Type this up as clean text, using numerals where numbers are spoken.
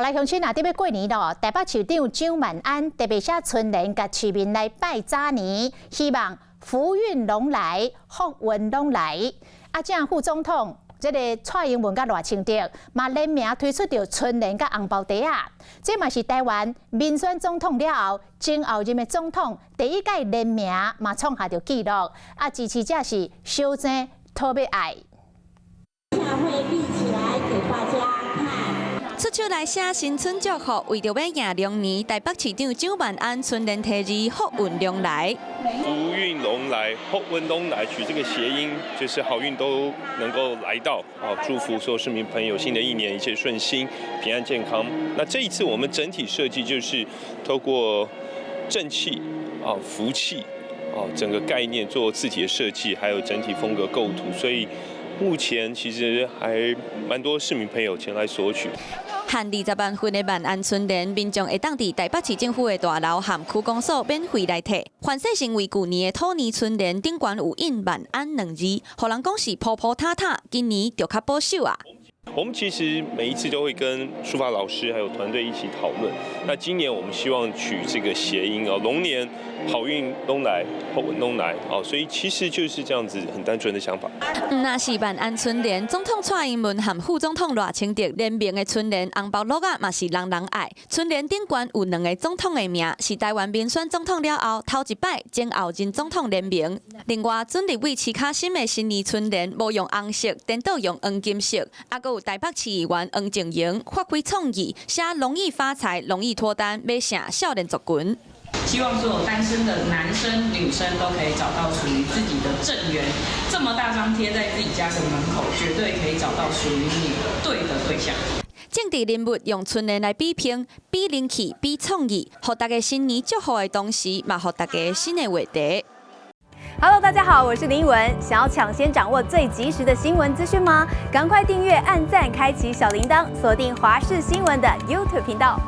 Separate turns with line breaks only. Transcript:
好來，鄉親啊，佇欲過年囉，台北市長蔣萬安特別寫春聯，共市民來拜早年，希望福運龍來，福運攏來。啊，這副總統這个蔡英文佮賴清德嘛聯名推出著春聯佮紅包袋仔，這嘛是台灣民選總統了後，前後任的總統第一擺聯名嘛創下著紀錄。啊，支持者是相爭討欲愛。
會立起來給大家看。
出手來寫新春祝福，為著欲贏龍年，台北市長蔣萬安春聯題字福運龍來。
福運龍來，福運龍來，取這個諧音，就是好運都能夠來到啊！祝福所有市民朋友，新的一年一切順心、平安健康。那這一次我們整體設計就是透過正氣啊、福氣啊整個概念做字體的設計，還有整體風格構圖，所以目前其實還蠻多市民朋友前來索取。
限20萬份的萬安春聯，民眾會當佇台北市政府的大樓和區公所免費來提。翻寫成為舊年的兔年春聯，頂懸有印萬安兩字，予人講是鋪鋪塔塔，今年就較保守啊。
我們其實每一次都會跟書法老師還有團隊一起討論。那今年我們希望取這個諧音哦，龍年好運攏來，福運攏來哦，所以其實就是這樣子很單純的想法。
若是萬安春聯，總統蔡英文和副總統賴清德聯名的春聯紅包橐仔嘛是人人愛。春聯頂懸有兩个總統的名，是台灣民選總統了後頭一擺前後任總統聯名。另外，準立委徐卡心的新年春聯無用紅色，顛倒用黃金色，啊，閣有台北市議員黃靜瑩發揮創意，寫容易發財、容易脫單，欲勝少年族群。
希望所有單身的男生、女生都可以找到屬於自己的正緣。這麼大張貼在自己家的門口，絕對可以找到屬於你對的對象。
政治人物用春聯來比拼，比人氣、比創意，予大家新年祝福的同時，嘛予大家新的話題。
Hello，大家好，我是林文。想要搶先掌握最及時的新聞資訊嗎？趕快訂閱、按讚、開啟小鈴鐺，鎖定華視新聞的 YouTube 頻道。